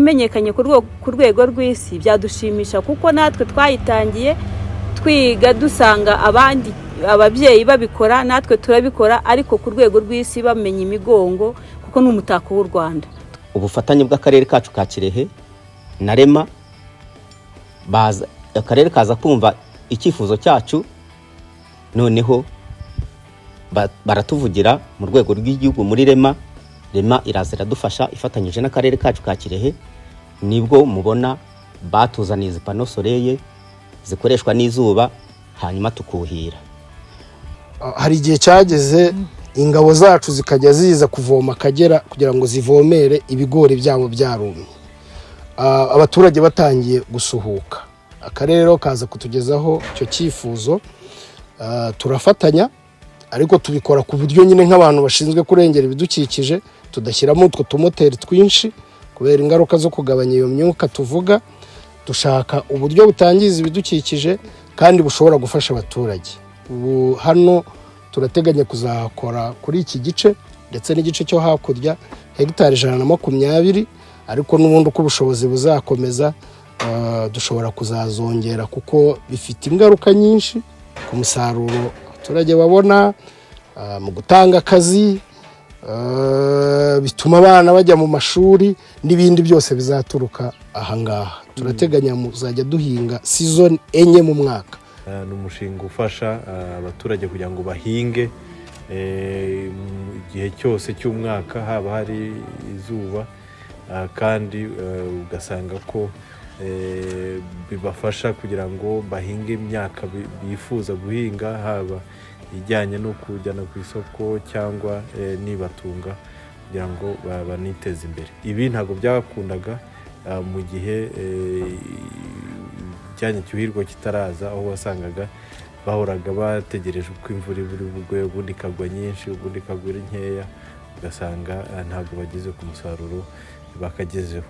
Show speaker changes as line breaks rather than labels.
Umenyekanye ku rwego rw'isi byadushimisha, kuko natwe twayitangiye twiga, dusanga abandi ababyeyi babikora, natwe turabikora, ariko ku rwego rw'isi bamenya imigongo, kuko ni umutako w'u Rwanda.
Ubufatanye bw'akarere kacu ka Kirehe na REMA, baza akarere kaza kumva icyifuzo cyacu, noneho baratuvugira mu rwego rw'igihugu muri REMA. REMA iraza iradufasha ifatanyije n'akarere kacu ka Kirehe. Nibwo mubona batuzaniye izi panneaux solaires zikoreshwa n'izuba, hanyuma tukuhira.
Hari igihe cyageze ingabo zacu zikajya ziza kuvoma Akagera kugira ngo zivomere ibigori byabo byarumye. Abaturage batangiye gusuhuka, akarere rero kaza kutugezaho icyo cyifuzo. Turafatanya, ariko tubikora ku buryo nyine nk'abantu bashinzwe kurengera ibidukikije tudashyiramo utwo tumoteri twinshi kubera ingaruka zo kugabanya iyo myuka tuvuga. Dushaka uburyo butangiza ibidukikije kandi bushobora gufasha abaturage. Ubu hano turateganya kuzakora kuri iki gice ndetse n'igice cyo hakurya hegitari 120, ariko n'ubundi uko ubushobozi buzakomeza, dushobora kuzazongera, kuko bifite ingaruka nyinshi ku musaruro abaturage babona, mu gutanga akazi, bituma abana bajya mu mashuri n'ibindi byose bizaturuka ahangaha. Turateganya muzajya duhinga season enye mu mwaka.
Ni umushinga ufasha abaturage kugira ngo bahinge mu gihe cyose cy'umwaka, haba hari izuba, kandi ugasanga ko bibafasha kugira ngo bahinge imyaka bifuza guhinga, haba ijyanye no kujyana ku isoko cyangwa nibatunga kugira ngo baniteze imbere. Ibi ntabwo byakundaga mu gihe icyanya cyuhirwa kitaraza, aho wasangaga bahoraga bategereje uko imvura iba iri bugwe, ubundi ikagwa nyinshi, ubundi ikagwa ari nkeya, ugasanga ntabwo bageze ku musaruro bakagezeho.